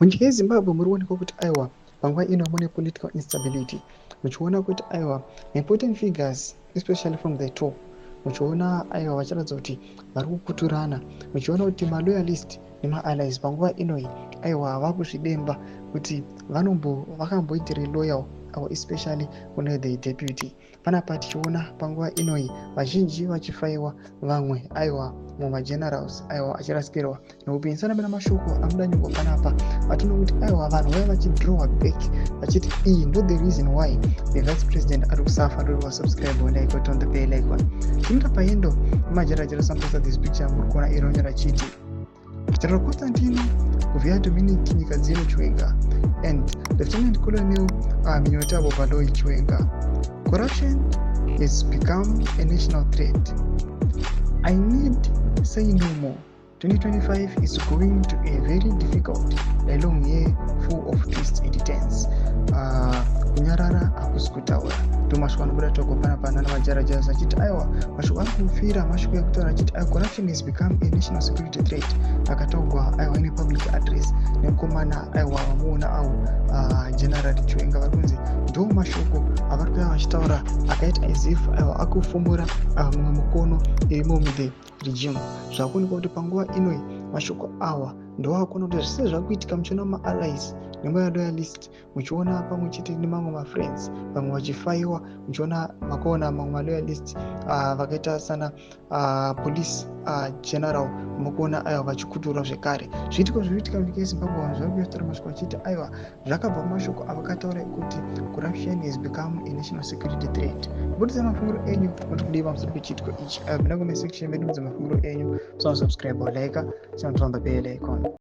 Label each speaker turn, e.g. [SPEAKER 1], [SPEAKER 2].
[SPEAKER 1] Munyika yeZimbabwe muri kuonekwa kuti aiwa, panguva ino mune political instability, muchiona kuti aiwa, important figures, especially from the top, muchiona aiwa vachiratidza kuti vari kukuturana, muchiona kuti maloyalist nemaallies panguva inoi aiwa vakuzvidemba kuti vanombo vakamboitire loyal avo, especially kune the deputy. Panapa tichiona panguva inoi vazhinji vachifaiwa, vamwe aiwa mumagenerals aiwa achirasikirwa neupenyu. Sanapena mashoko amuda panapa atinoona kuti aiwa vanhu vaiva vachidrowa back vachiti iyi ndo the reason why the vice president ari kusafa. Ndori wasubscribe, like, on the bell icon. Tinoita paendo majarajara samposa this picture muri kuona ironyora chiti General Constantino Kuvia Dominic Nyikadzino Chiwenga and Lieutenant Colonel Miniyothabo Baloyi Chiwenga. Corruption has become a national threat. I need say no more. 2025 is going to a very difficult, a long year full of twists and turns. Kunyarara hakusi kutaura. Ndo mashoko anobuda toko panapa nana majarajara achiti aiwa, mashoko ari kufira mashoko ekutaura achiti aiwa, corruption has become a national security threat, akataurwa aiwa ine public address nemukomana aiwa vamuona au General Chiwenga. Vari kunzi ndo mashoko avari kuya vachitaura akaita as if aiwa akufumura mumwe mukono irimo muthe regime. Zvakuonekwa kuti panguva inoi mashoko awa ndoakona kuti zvise zvakuitika, muchiona maallies nemaloyalist, muchiona pamwe chete nemamwe mafriends, vamwe vachifaiwa, muchiona makaona mamwe maloyalist vakaita sana police general, mukuona aiwa vachikuturwa zvekare. Zviitiko zviri kuitika munyika yeZimbabwe, vanhu vari kuyataura mashoko achiti aiwa, zvakabva mumashoko avakataura ekuti corruption has become a national security threat. Budisa mafunguro enyu, muri kudii pamusoro pechiitiko ichi? Aiwa, pinda comment section medu, mudze mafunguro enyu. Musasubscribe, like, turn on the bell icon.